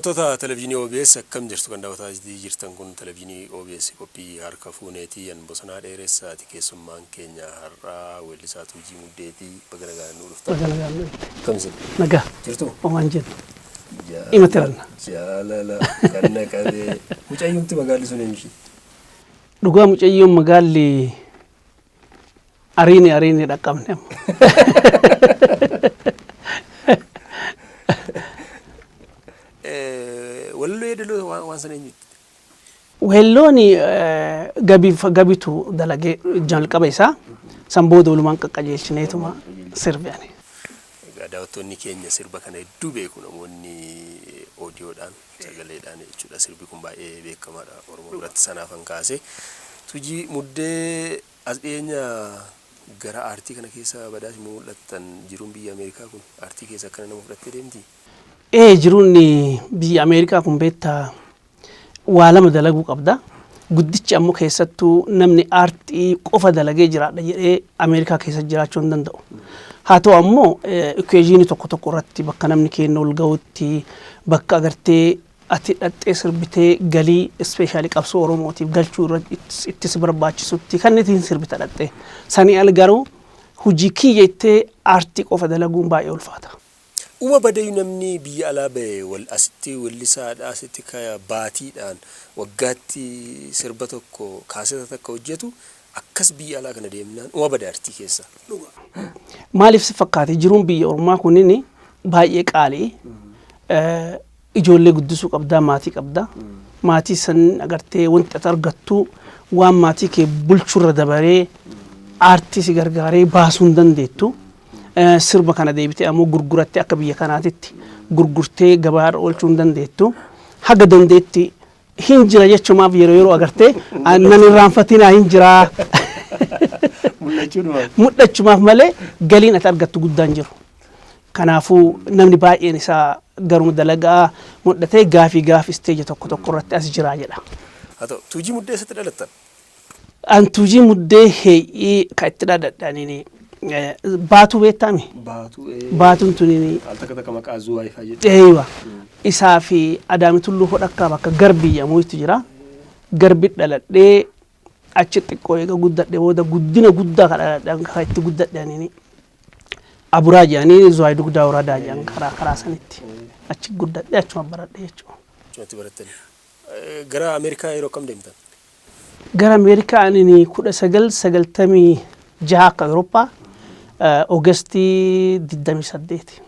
Daawwattoota Televizyinii OBS, akkam jirtu? Kan daawwataa jirtan kun Televizyinii OBS qophii Harka Fuuneetii. An Bosonaa Dheeressaati. Keessummaan keenya har'aa weellisaa Tuujii Muddeetii. Baga nagaan nuu dhuftan. Baga nagaan nu dhufte. Akkam isin? Nagaa. Jirtu? Homaan jennu. Ima tiranna. Jaalala kan na qabee. Mucayyumti magaalli sun eenyu ishii? Dhugaa mucayyoon magaalli ariine ariine dhaqqabne amma. Walaloo yeedaloo waan sana eenyutti? Weelloon gabitu dalagee jalqaba isaa, san booda walumaan qaqqajeelchineetuma sirbe ani. Egaa daawwattoonni keenya sirba kana hedduu beeku, namoonni oodiyoodhaan, sagaleedhaan jechuudha. Sirbi kun baay'ee beekamaadha Oromoo biratti, sanaafan kaase. Tuujii Muddee, as dhiyeenya gara aartii kana keessa badaas immoo mul'attan. Jiruun biyya Ameerikaa kun aartii keessa akkana nama fudhattee deemti? Ee, jiruun biyya Ameerikaa kun beektaa waa lama dalaguu qabda. Guddichi ammoo keessattuu namni aartii qofa dalagee jiraadha jedhee Ameerikaa keessa jiraachuu hin danda'u. Haa ta'u ammoo occasion tokko tokko irratti, bakka namni keenya ol ga'utti, bakka agartee ati dhaxxee sirbitee galii especially qabsoo Oromootiif galchuu irratti itti si barbaachisutti kan ittiin sirbita dhaxxee. Sanii al garuu hojii kiyya jettee aartii qofa dalaguun baay'ee ulfaata. Uma badayu namni biyya alaa bahe wal asitti weellisaadha, asitti baatiidhaan waggaatti sirba tokko, kaaseta takka hojjetu, akkas biyya alaa kana deemnaan uma bada aartii keessa. Maaliif si fakkaate, jiruun biyya ormaa kunniin baay'ee qaalii. Ijoollee guddisuu qabdaa, maatii qabdaa. Maatii san agartee wanti ati argattu waan maatii kee bulchurra dabaree aartii si gargaaree baasuu hin dandeettu. Sirba kana deebitee ammoo gurgurattee, akka biyya kanaatitti gurgurtee gabaarra oolchuu hin dandeettu. Haga dandeetti hin jira jechumaaf yeroo yeroo agartee nan irraanfatinaa, hin jiraa. Mul'achumaaf malee galiin ati argattu guddaan jiru. Kanaafuu namni baay'een isaa garuma dalagaa mul'atee gaafii gaafii stage tokko tokko irratti as jiraa jedha. Haa ta'u, Tuujii Muddee eessatti dhalattan? An Tuujii Muddee heeyyii kan itti dhaladhaniin Baatuu beektaami? Baatuu. Baatuun tuniin Al takka takka maqaa Zuwaay fa'aa jedhu. Eeywa. Isaa fi Adaami Tulluu Hodhakkaa bakka Garbii jedhamutu jira. Garbi dhaladhee, achi xiqqoo eega guddadhe booda, guddina guddaa kan dhaladhe kan itti guddadhe aniini. Aburaa jedhanii Zuwaay Dugdaa Woradaa jedhan, karaa sanitti. Achi guddadhe, achuma baradhe jechuudha. Achumatti barattanii. Gara Ameerikaa yeroo kam deemtan? Gara Ameerikaa ani 1996 akka Awurooppaa, Oogastii 28.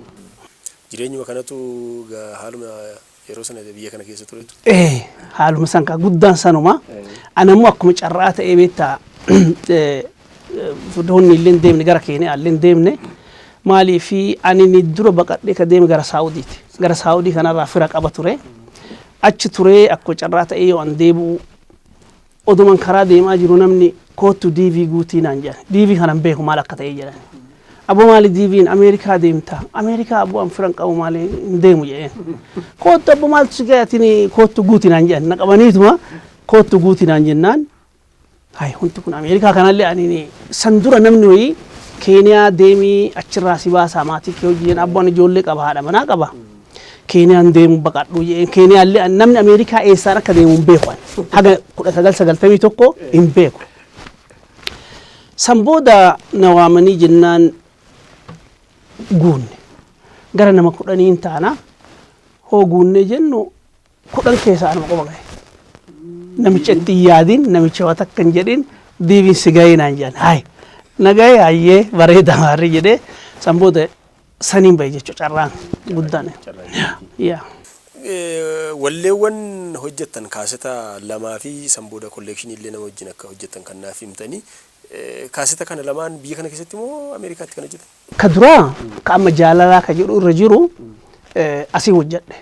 Jireenyuma kanatu haaluma yeroo sana biyya kana keessa turetu. Ee, haaluma san kaa guddaan sanuma. Ani ammoo akkuma carraa ta'ee beektaa doonni illee hin deemne, gara Keeniyaa illee hin deemne. Maaliif, ani ni dura baqadhee ka deeme gara Saawudiiti. Gara Saawudii kanarraa fira qaba ture. Achi turee akkuma carraa ta'ee yoo an deebi'u, oduman karaa deemaa jiru namni "Koottu DV guutii" naan jedhan. DV kana hin beeku maal akka ta'e jedhan. "Aboo, maali DV'n? Ameerikaa deemta?" "Ameerikaa aboo an firan qabu, maali, hin deemu" jedheen. "Koottu abbo, maaltu si ga'e atini, koottu guutii" naan jedhan. Na qabaniituma "Koottu guutii" naan jennaan. Hayi, wanti kun Ameerikaa kanallee ani san dura namni wayii "Keeniyaa deemii, achirraa si baasaa maatii kee hojii" jedhan. "Abboon ijoollee qaba, haadha manaa qaba. Keeniyaan deemu baqadhu" jedheen. Keeniyaallee namni Ameerikaa eessaan akka deemu hin beeku ani. Haga 1991 hin beeku. San booda na waamanii jennaan guunne. Gara nama 10n taana. Hoo guunnee jennu 10 keessaa anuma qofa gahe. Namicha itti hin yaadin, namicha waa takka hin jedhin, "DV'n si gahee" naan jedhan. "Hayi, na gahee, hayyee, bareeda maarri" jedhee san booda saniin bahe jechuudha, carraan guddaan. Yaa. Walleewwan hojjettan kaaseta lamaa fi san booda collection illee nama wajjin akka hojjettan kan naaf himtanii, kaaseta kana lamaan biyya kana keessatti moo Ameerikaatti kan hojjetan? Ka duraa ka amma "Jaalalaa" ka jedhu irra jiru asii hojjedhe.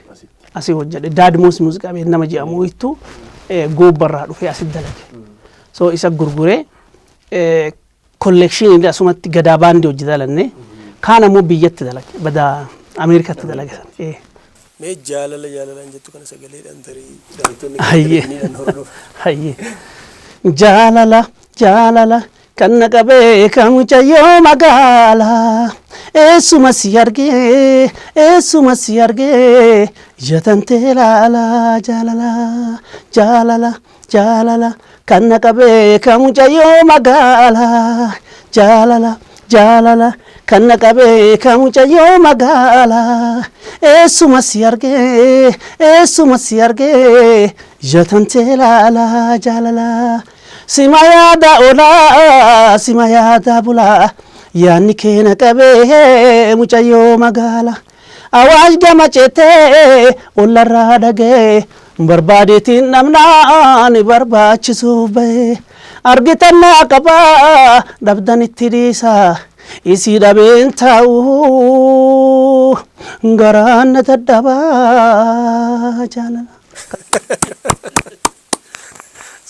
Asii hojjedhe. Daadmoos muuziqaa beek nama jedhamu ittu goobbarraa dhufee asitti dalage. So isa gurguree collection illee asumatti Gadaa Baandii hojii dalanne. Kaan ammoo biyyatti dalage. Badaa Ameerikaatti dalage san. Mee "Jaalala jaalalaan" jettu kana sagaleedhaan tarii daawwattoonni Hayyee. televizyiiniidhaan hordofu. Hayyee. Jaalala jaalala kan na qabee kan mucayyoo magaalaa. Eessuma si argee, eessuma si argee, ija tantee laalaa jaalala, jaalala, jaalala kan na qabee kan mucayyoo magaalaa, jaalala, jaalala kan na qabee kan mucayyoo magaalaa. Eessuma si argee, eessuma si argee, ija tantee laalaa jaalala. Sima yaada olaa, sima yaada bulaa, yaadni kee na qabee mucayyoo magaalaa. Awaash gama ceetee ollarraa dhagee, barbaadeetiin dhabnaan barbaachisuuf bahee. Argitan naa qabaa, dhabdan itti dhiisaa, isii dhabeen taa'uu garaan na dadhabaa jaalala.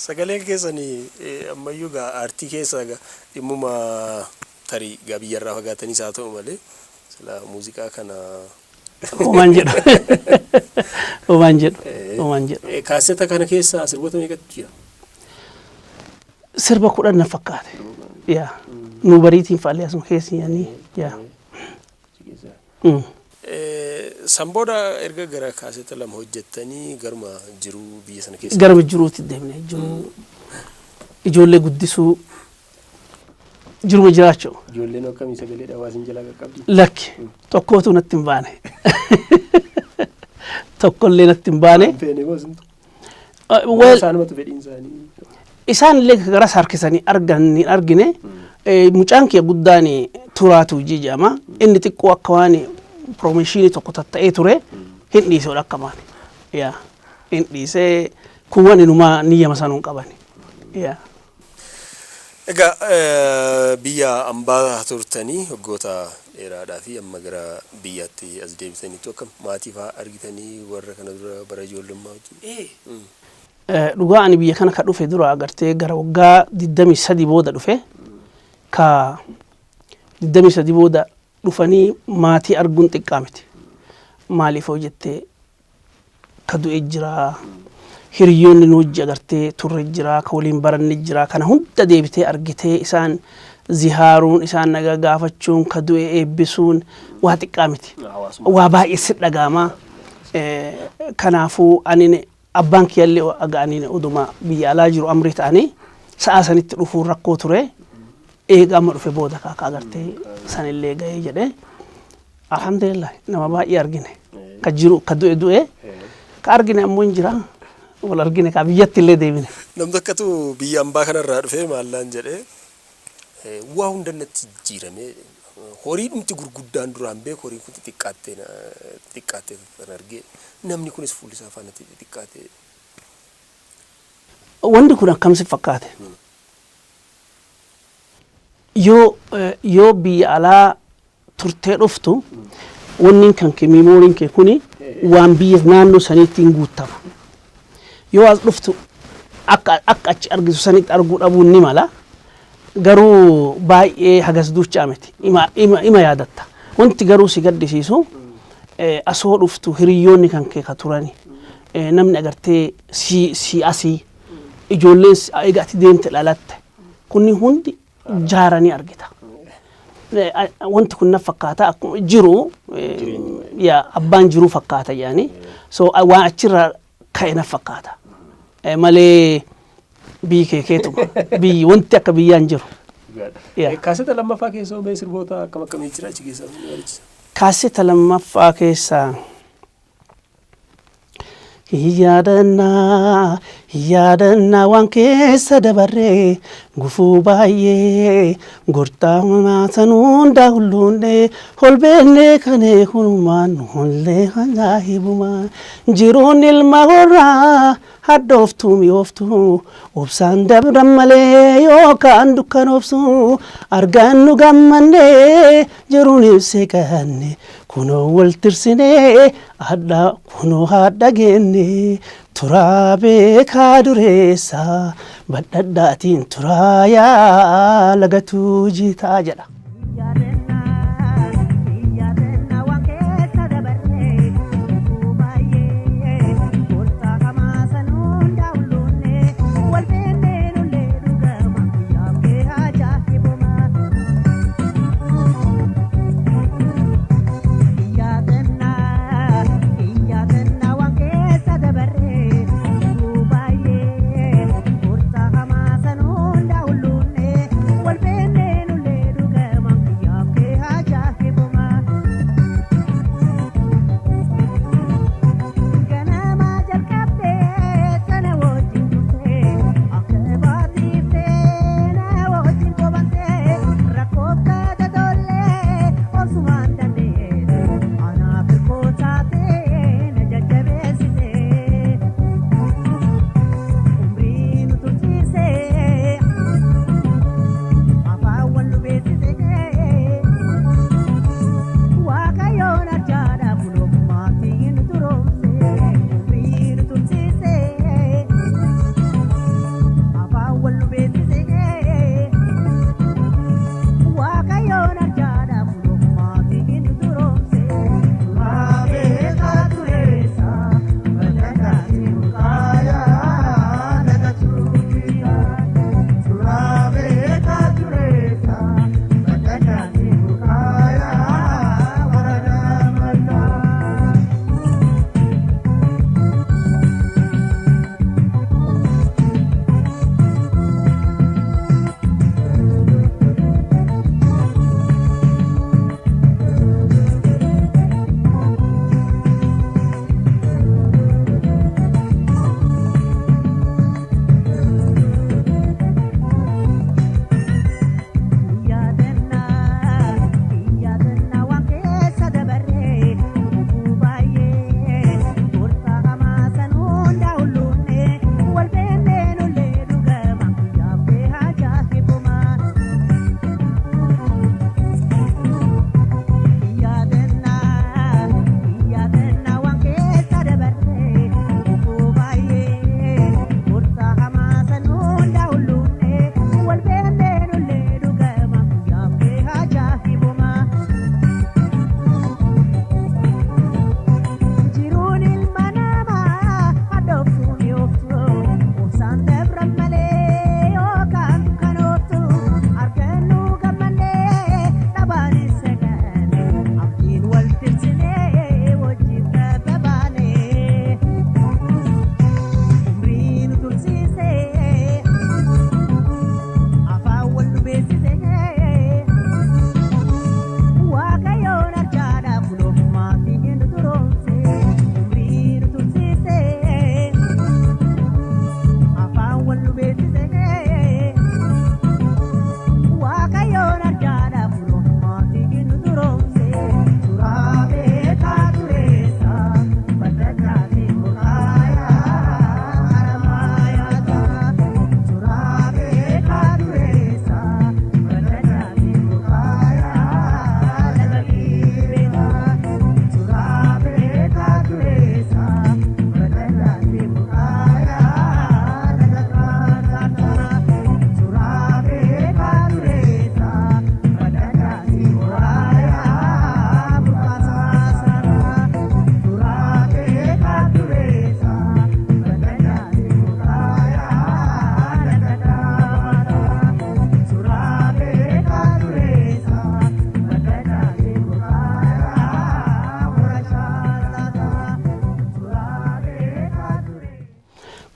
Sagaleen keessanii ammayyuu gaa aartii keessa gaa dhimmuma tarii gaa biyyarraa fagaataniis haa ta'u malee sila muuziqaa kana. Homaan jedhu. Homaan jedhu. Homaan jedhu. Kaaseta kana keessa sirboota meeqatu jira? Sirba 10 na fakkaate. Yaa. Nu bariitiin faallee asuma keessa yaanii. Yaa. San booda erga gara kaaseta 2 hojjettanii garuma jiruu biyya sana keessa. Garuma jiruutti deemne, jiruu ijoollee guddisuu, jiruma jiraachuu. Ijoolleen akkamii, sagalee dhawaa jalaa qaqqabdi? Lakki, tokkootu natti hin baane. Tokkollee natti hin baane. Feene moo isintu? Well, Isaanumatu fedhiin isaanii. Isaan illee garas harkisanii argan hin argine. Mucaan kiyya guddaan turaatu hojii jedhama. Inni xiqqoo akka waan promotion tokko tatta'ee ture hin dhiise akka maali. Yaa, hin dhiisee, kuuwwan inumaa niyyama sanuun qaban. Yaa. Egaa biyya ambaa turtanii waggoota dheeraadhaa fi amma gara biyyaatti as deebitaniitu, akkam, maatii fa'aa argitanii, warra kana dura bara ijoollummaa wajjin? Dhugaa ani biyya kana ka dhufe dura agartee gara waggaa 23 booda dhufe. Ka 23 booda dhufanii maatii arguun xiqqaa miti. Maaliif hoo jettee, ka du'e jira, hiriyoonni nu wajji agartee turre jira, ka waliin baranne jira. Kana hunda deebitee argitee isaan zihaaruun, isaan nagaa gaafachuun, ka du'e eebbisuun waa xiqqaa miti. Waa baay'ee si dhaga'ama. Kanaafuu ani abbaan kiyyallee aga ani oduma biyya alaa jiru amrii ta'anii sa'a sanitti dhufuun rakkoo ture. Eega amma dhufe booda kaaka agartee sanillee gahee jedhee, alhamdulillah, nama baay'ee argine. Ka jiru, ka du'e du'e, ka argine ammoo hin jira, wal argine, ka biyyatti illee deebine. Namni tokkotu biyya ambaa kanarraa dhufee maallaan jedhee, waa hunda natti jijjiirame, horii dhumti gurguddaan duraan beeku horiin kun xixiqqaattee xixiqqaattee kan argee, namni kunis fuulli isaa faana xixiqqaatee. Wanti kun akkam si fakkaate? Yoo biyya alaa turtee dhuftu, wanni kan kee, memoryn kee kuni waan biyya naannoo saniitti hin guuttama. Yoo as dhuftu akka achi argitu sanitti arguu dhabuun ni mala. Garuu baay'ee hagas duuchaa miti. Ima yaadatta. Wanti garuu si gaddisiisu, asoo dhuftu hiriyoonni kan kee ka turani, namni agartee si asii ijoolleen egaa ati deemte dhalatte kunni hundi jaaranii argita. Wanti kun na fakkaata akkuma jiru, yaa abbaan jiruu fakkaata jedhanii, so waan achirraa ka'e na fakkaata malee biyyi kee keetuma, biyyi wanti akka biyyaan jiru. Kaaseta lammaffaa keessa mee sirboota akkam akkamii jira achi keessa? Kaaseta lammaffaa keessa yaadannaa, yaadannaa waan keessa dabarree, gufuu baay'ee gortaa maatan hundaa hulluunne holbeenne kanee kunumaan hullee ajaa'ibumaa jiruun ilma horraa hadhooftuu mi'ooftuu obsaan dabran malee yookaan dukkanoofsu argannu gammannee jiruun ibsee qaanne kunoo wal tirsinee hadha kunoo hadha geenne turaa beekaa dureessa badhadhaatiin turaa yaa lagatuu jiitaa jedha.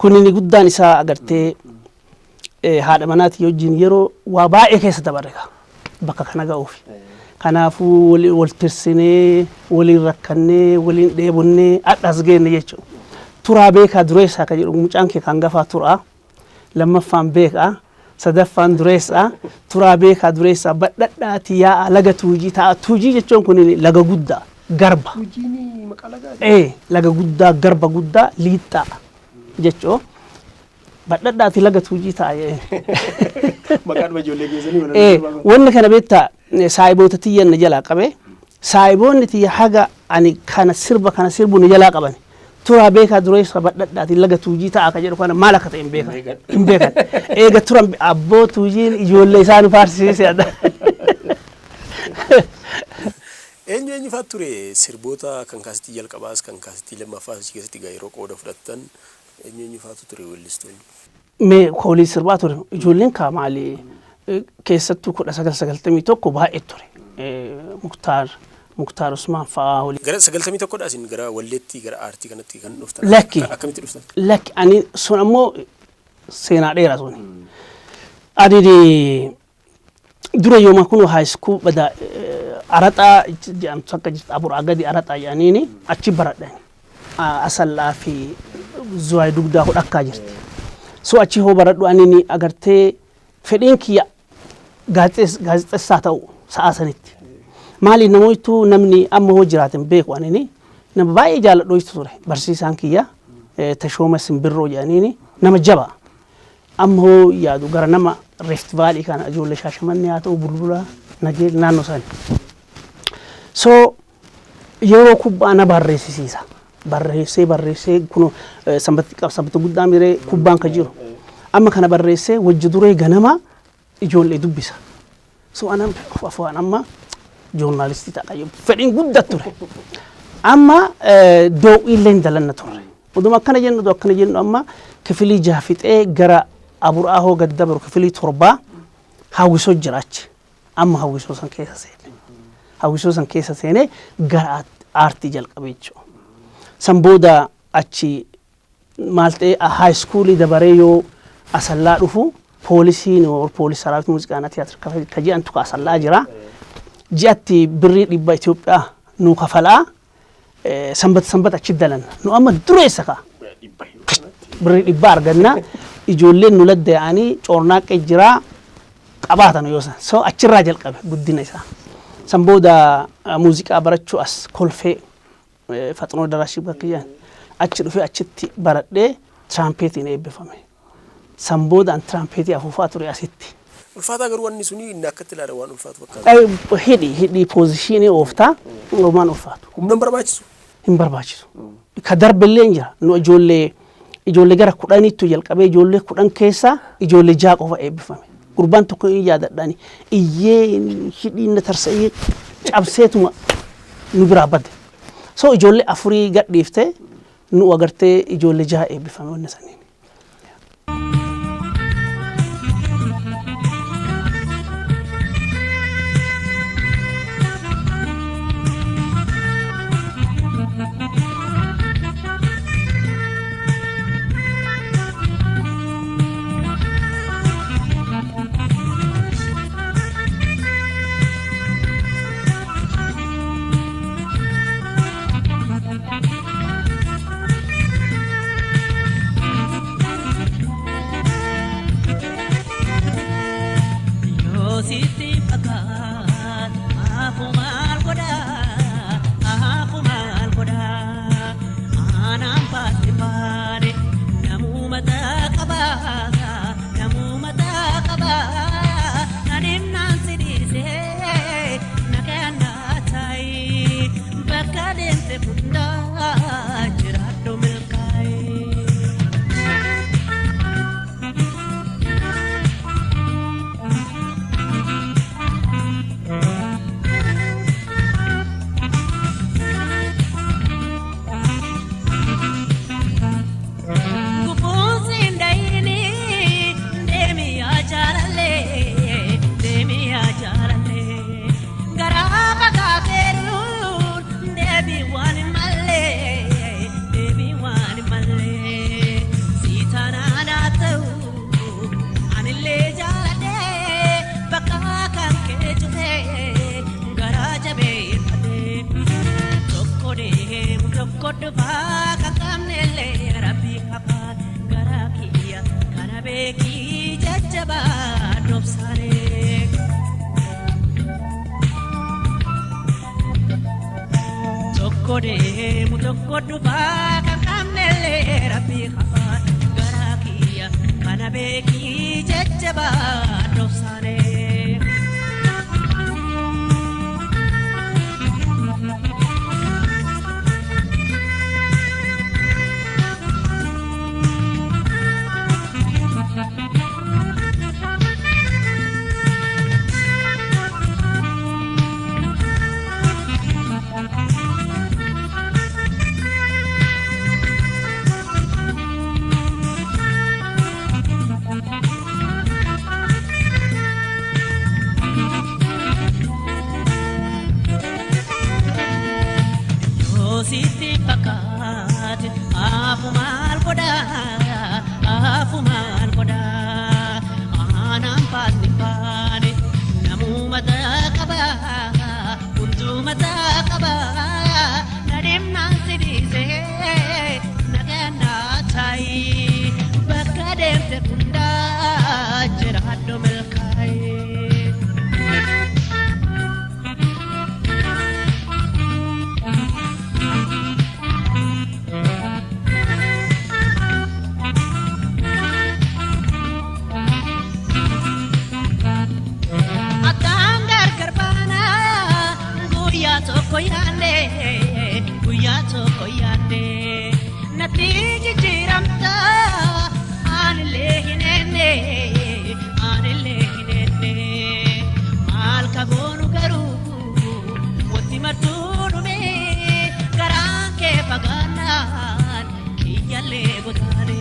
Kunini guddaan isaa agartee haadha manaatii wajjin yeroo waa baay'ee keessa dabarre bakka kana ga'uuf. Kanaafuu wal tirsinee, waliin rakkannee, waliin dheebonnee adhas geenne jechuudha. Turaa beekaa dureessaa kan jedhu mucaan kee kan gafaa turaa, lammaffaan beekaa, sadaffaan dureessaa, turaa beekaa dureessaa badhadhaati yaa'a laga tuujii ta'a. Tuujii jechuun kun laga guddaa garba. Laga guddaa garba guddaa liixxaa jechuu. Badhadhaati laga tuujii ta'a. Maqaan ijoollee keessanii. Wanni kana beektaa saayiboota tiyyan na jalaa qabe. Saayiboonni tiyya haga ani kana sirba kana sirbu na jalaa qaban. Turaa beekaa dureessa badhadhaati laga tuujii ta'a ka jedhu kana maal akka ta'e hin beekan. Hin beekan. Eega turan abboo tuujiin ijoollee isaa nu faarsisiise adda. Eenyu eenyu fa'aa ture sirboota kan kaasitii jalqabaas kan kaasitii lammaffaas achi keessatti egaa yeroo qooda fudhattan eenyu eenyu fa'aatu ture weellistoonni? Mee koolii sirbaa ture ijoolleen kaa maali keessattuu 1991 baay'ee ture. Muktaar Usmaan fa'aa waliin. Gara 91dha isin gara walleetti gara aartii kanatti kan dhuftan? Lakki. Akkamitti dhuftan? Lakki ani sun ammoo seenaa dheeraa suni. Ani dura yooma kun high school bada araxaa jedhamtu akka jirtu aburaa gadi araxaa jedhaniini achi baradhan. Asallaa fi Zuwaay dugdaa hodhakkaa jirti. So achi hoo baradhu ani agartee fedhiin kiyya gaazexeessaa ta'u sa'a sanitti. Maali namoottu namni amma hoo jiraatan beeku anini nama baay'ee jaaladhu ture barsiisaan kiyya Tashooma Simbirroo jedhaniini nama jaba. Amma hoo yaadu gara nama Rift Valley kana ijoollee Shaashamannee haa ta'u Bulbulaa Nageel naannoo sani. So yeroo kubbaa na barreessisiisa. Barreessee barreessee kun sanbata guddaa miree kubbaan ka jiru. Amma kana barreessee wajji duree ganama ijoollee dubbisa. So anan afaan amma joornaalistii ta'a fedhiin guddaa ture. Amma doo'ii hin dalanna turre. Oduma akkana jennu akkana jennu amma kifilii jaha fixee gara aburaa hoo gad dabaru kifilii torbaa hawwisoo jira achi. Amma hawwisoo san keessa seene. Hawwisoo san keessa seenee gara aartii jalqabe jechuudha. San booda achi maal ta'e high schoolii dabaree yoo asallaa dhufu poolisiin poolis saraawit muuziqaanaa tiyaatira ka jedhantu ka asallaa jira. Ji'atti birrii 100 Itoophiyaa nu kafalaa sanbata sanbata achi dalanna. Nu amma dureessa ka. Birrii 100 arganna. Ijoolleen nu ladda yaa'anii coornaaqqee jiraa qabaatan yoo san. So achirraa jalqabe guddina isaa. San booda muuziqaa barachuu as kolfee Faxinoo Daraashii bakka jedhan achi dhufee achitti baradhee tiraampeetiin eebbifame. San booda an tiraampeetii afuufaa ture asitti. Ulfaataa garuu wanni suni inni akkatti ilaala waan ulfaatu fakkaata. Hidhi poozishinii ooftaa homaan ulfaatu. Humna hin barbaachisu. Hin barbaachisu. Ka darbillee hin jira. Nu ijoollee gara 10ttu jalqabee ijoollee 10 keessaa ijoollee 6 qofa eebbifame. Gurbaan tokko hin yaadadhaani iyyee hidhiin na tarsa'ee cabseetuma nu biraa badde. So ijoollee 4 gadhiiftee nu agartee ijoollee 6 eebbifame wanni saniin. Tokko dhufaa kan qabnellee rabbii qabaa garaa kiyya kana beekii jajjabaa dhoobsaanee. Tokko deemu tokko dhufaa kan qabnellee rabbii qabaa garaa kiyya kana beekii jajjabaa dhoobsaanee. Yoositti fakkaate haafu maal godhaa haafu maal godhaa aanaan baasni baane namuu mataa qabaa hunduu mataa qabaa nadhimnaan si dhiisee nagaan taayi bakka deemte hundaa jiraadhu milkaa'ee. Akkaan gargar baanaa guyyaa tokko yaadne guyyaa tokko yaadne natti jijjiiramta aanillee hin eenne aanillee hin eenne maal ka goonu garuu wanti martuu dhume garaan kee fagaannaan kiyyallee gotaane.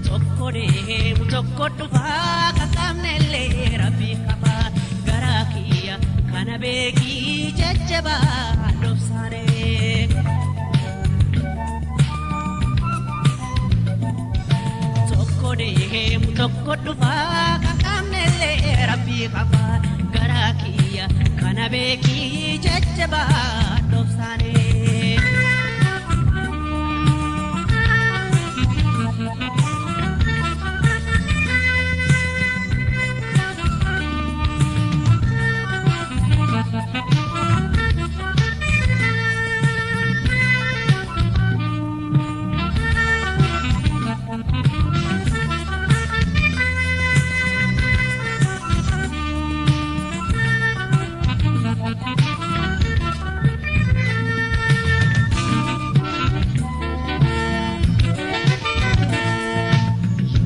Tokko deemu tokko dhufaa kan qabnellee rabbii qabaa garaa kiyya kana beekii jajjabaa dhoobsaanee. Tokko deemu tokko dhufaa kan qabnellee rabbii qabaa garaa kiyya kana beekii jajjabaa dhoobsaanee.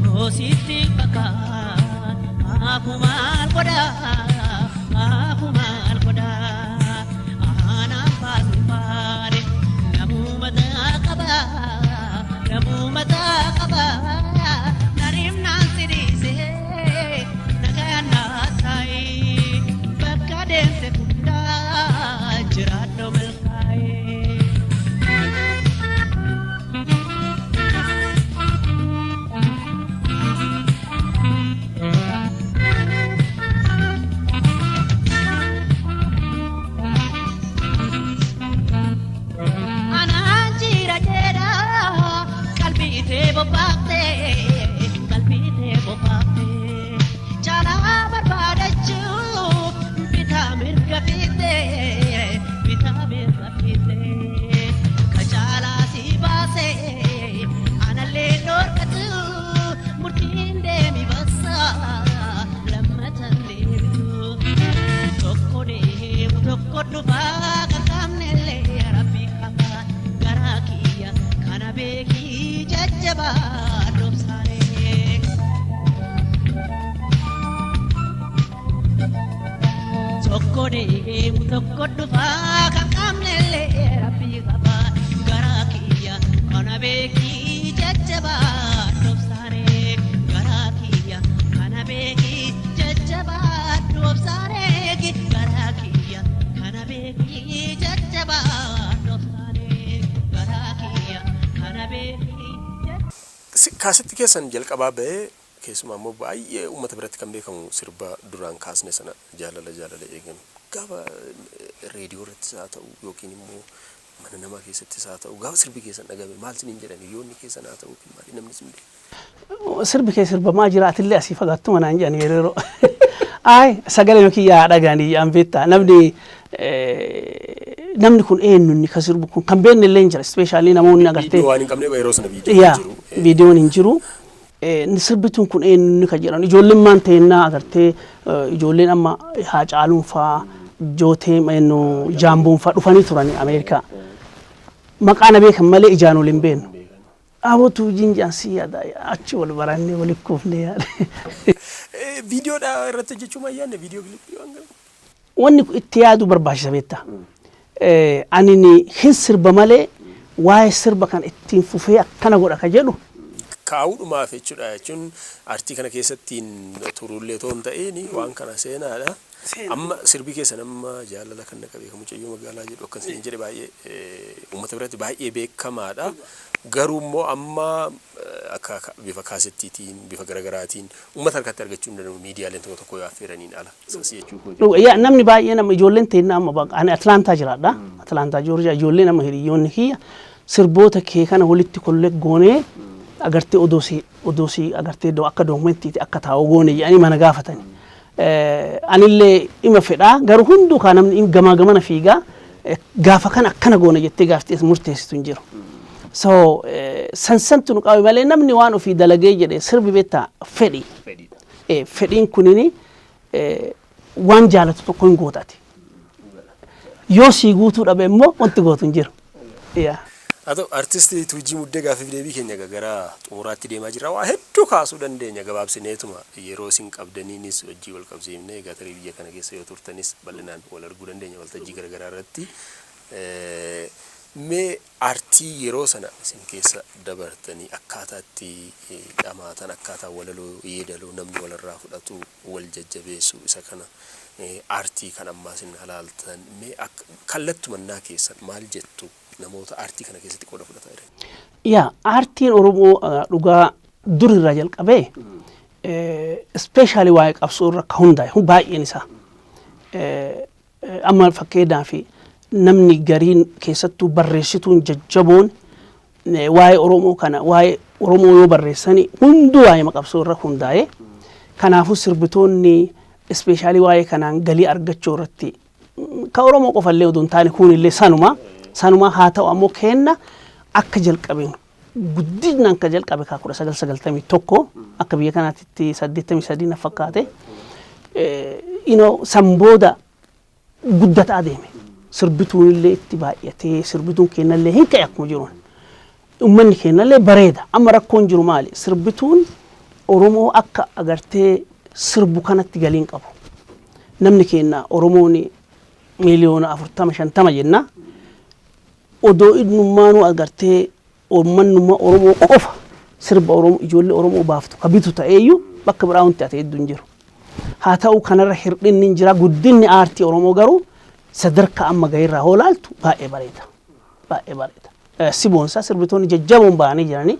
Yoositti fakkaate haafu maal godhaa haafu maal godhaa aanaan baasni baane namuu mataa qabaa namuu mataa qabaa nariimnaan si dhiisee nagaan naa taayi bakka deemte hundaa jiraadhu milkaa'ee. Anaan jira jedha qalbii tee bobbaaftee qalbii tee bobbaaftee caalaa barbaadachuuf bitaa mirga fiixee bitaa mirga fiixee ka caalaa si baasee anallee dhorkatu murtiin deemi bassa lammatan deebitu. Tokko deemu tokko dhufaa kan qabnellee rabbii qabaa garaa kiyya kana beekii jajjabaa dhoobsaanee. Tokko deemu tokko dhufaa kan qabnellee rabbii qabaa garaa kiyya kana beekii jajjabaa dhoobsaanee garaa kiyya kana beekii jajjabaa dhoobsaanee garaa kiyya kana beekii jajjabaa dhoobsaanee garaa kiyya kana beekii jajjabaa. Kaasitti keessan jalqabaa ba'ee keessumaa immoo baay'ee uummata biratti kan beekamu sirba duraan kaasne sana jaalala jaalala eegan gaafa reediyoo irrattis haa ta'u yookiin immoo Mana namaa keessattis haa ta'u, gaafa sirbi keessan dhagame maal isiniin jedhan, hiriyoonni keessan haa ta'u, maali namni isin beeku? Sirbi kee sirbamaa jiraatillee asii fagaattu manaan jedhan yeroo. Ay, sagalee kiyyaa dhagaanii jedhan beektaa, namni kun eenyu, inni ka sirbu kun kan beekne illee hin jira, especially namoonni agartee. Viidiyoo waan hin qabneef yeroo sana viidiyoo Yaa. hin jiru. Viidiyoon hin jiru. Inni sirbituun kun eenyu inni ka jedhan, ijoolleen maan ta'ennaa agartee, ijoolleen amma Haacaaluun faa, Jootee eenyu, Jaamboon faa dhufanii turanii Ameerikaa. Maqaa na beekan malee ijaan ol hin beeknu. Abootuu jinjaan si yaada, achi wal barannee walitti kuufnee yaada. Viidiyoodha irratti hojjechuu maayyaanne, viidiyoo kilippii waan galu. Wanni itti yaadu barbaachisa beektaa. Ani ni hin sirba malee waa'ee sirba kan ittiin fufee akkana godha ka jedhu. Kaa'uudhumaaf jechuudha, jechuun aartii kana keessattiin turullee otoo hin ta'in waan kana seenaadha. Amma sirbi keessan amma jaalala kan naqabee kan mucayyoo magaalaa jedhu akkan isin jedhe baay'ee uummata biratti baay'ee beekamaadha. Garuu immoo amma akka bifa kaasettiitiin, bifa garaagaraatiin uummata harkatti argachuu hin danda'u, miidiyaaleen tokko tokko yoo affeeraniin ala. Isas jechuu kooti. Yaa, namni baay'een amma ijoolleen teennaa amma ani Atlaantaa jiraadha. Atlaantaa Joorjiyaa. Ijoolleen amma hiriyoonni kiyya sirboota kee kana walitti kollee goonee agartee odoo si agartee akka dookumentiiti akka taa'u goone jedhanii mana gaafatani. Anillee ima fedhaa, garuu hunduu kaa namni gamaa gamana fiigaa, gaafa kana akkana goone jettee gaaftee murteessitu hin jiru. So sansantu nu qabe malee namni waan ofii dalagee jedhe sirbi beektaa fedhi. Fedhiidha. Fedhiin kunini waan jaalatu tokko hin gootati. Yoo sii guutuu dhabe immoo wanti gootu hin jiru. Yaa. Haa ta'u, artistii Tuujii Muddee, gaaffiif deebii keenya gara xumuraatti deemaa jirra. Waa hedduu kaasuu dandeenya, gabaabsineetuma yeroo isin qabdaniinis hojii wal qabsiifnee, egaa tarii biyya kana keessa yoo turtanis bal'inaan wal arguu dandeenya waltajjii garaagaraa irratti. Mee aartii yeroo sana isin keessa dabartanii, akkaataa itti dhamaatan, akkaataa walaloo, yeedaloo namni walirraa fudhatu, wal jajjabeessu, isa kana aartii kan ammaa isin halaaltan, mee kallattumannaa keessan maal jettu namoota aartii kana keessatti qooda fudhataa jiran? Yaa, aartiin Oromoo dhugaa dur irraa jalqabee especially waa'ee qabsoo irra akka hundaa'e baay'een isaa. Amma fakkeenyaaf namni gariin, keessattuu barreessituun jajjaboon, waa'ee Oromoo kana, waa'ee Oromoo yoo barreessani hunduu waa'ee qabsoo irra hundaa'e. Kanaafuu sirbitoonni especially waa'ee kanaan galii argachuu irratti ka Oromoo qofallee odoo hin taane kunillee sanuma haa ta'u, ammoo kenna akka jalqabeen guddinaan ka jalqabe ka 1991, akka biyya kanaatti 83 na fakkaate. San booda guddataa deeme, sirbituun illee itti baay'atee, sirbituun kennallee hin ka'e akkuma jiruun ummanni kennallee bareeda. Amma rakkoon jiru maali? Sirbituun Oromoo akka agartee sirbu kanatti galiin qabu. Namni kenna Oromoon miliyoona 40 50 jenna, odoo innummaanuu agartee ummannummaa Oromoo qofa sirba Oromoo ijoollee Oromoo baaftu ka bitu ta'eeyyuu bakka biraa wanti ate hedduu hin jiru. Haa ta'u, kanarra hir'inni hin jira. Guddinni aartii Oromoo garuu sadarkaa amma gahirraa hoo laaltu baay'ee bareeda. Baay'ee bareeda. Si boonsaa, sirbitoonni jajjaboon ba'anii jiranii,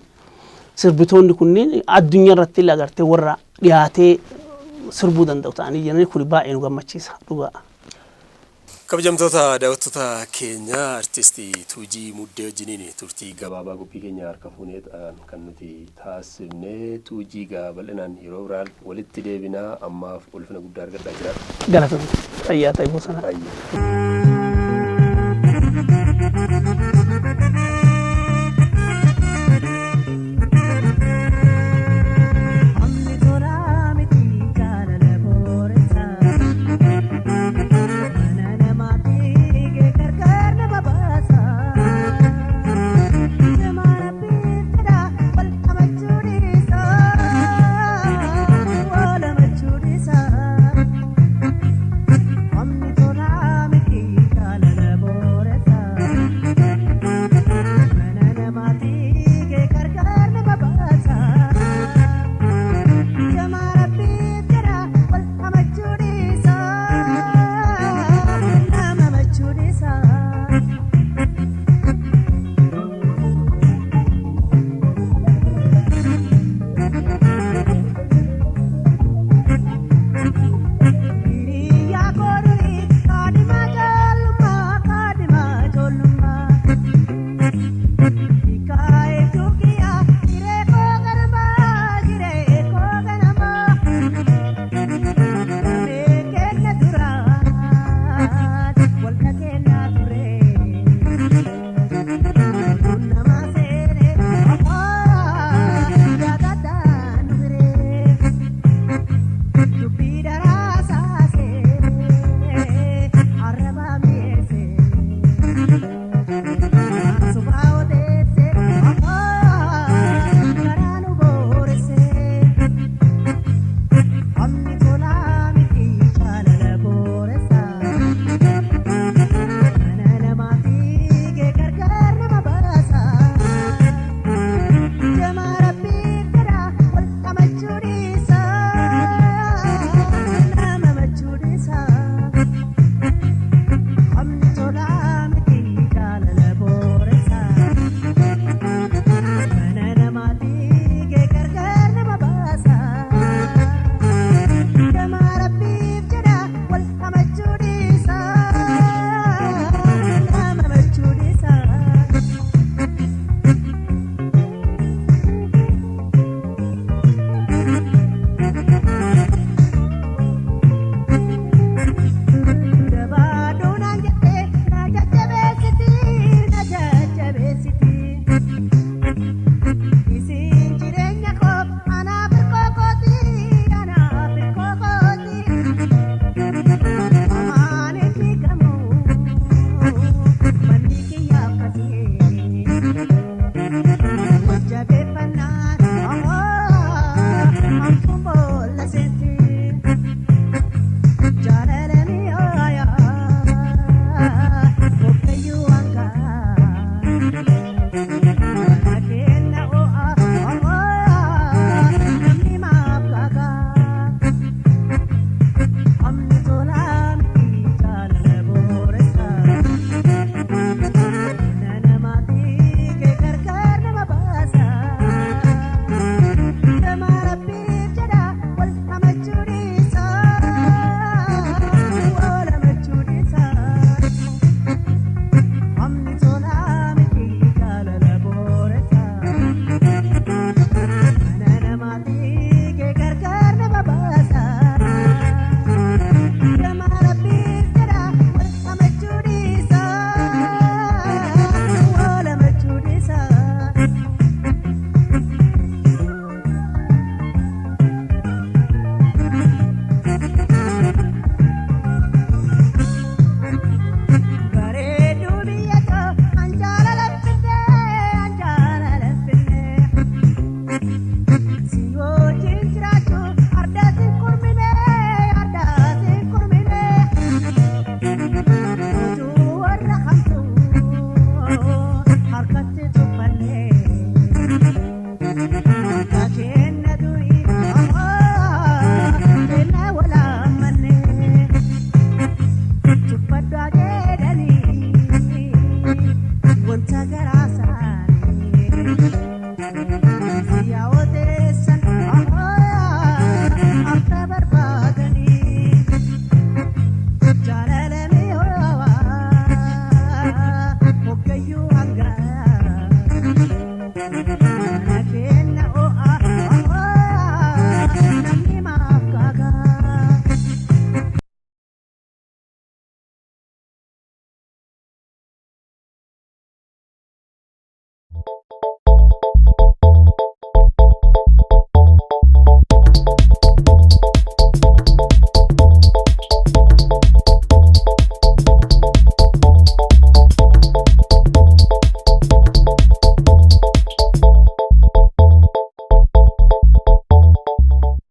sirbitoonni kunneen addunyaa irratti illee agartee warra dhiyaatee sirbuu danda'u ta'anii jiranii, kun baay'ee nu gammachiisa dhugaa. Kabajamtoota daawwattoota keenya, artistii Tuujii Muddee wajjiniin turtii gabaabaa qophii keenya harka fuuneedhaan kan nuti taasifne. Tuujii gaa bal'inaan yeroo biraan walitti deebinaa, ammaaf ulfina guddaa argadhaa jira. Galatoomne, fayyaa ta'e bosona. Baay'ee. Amni toraa miti jaalala booressa. Mana namaa fiigee gargaar nama baasa. Nama rabbiif jedha wal amachuu dhiisa. Wal amachuu dhiisa. Amni toraa miti jaalala booressa. Mana namaa fiigee gargaar nama baasa. Jamaa rabbiif jedha wal amachuu dhiisa. Nama amachuu dhiisa.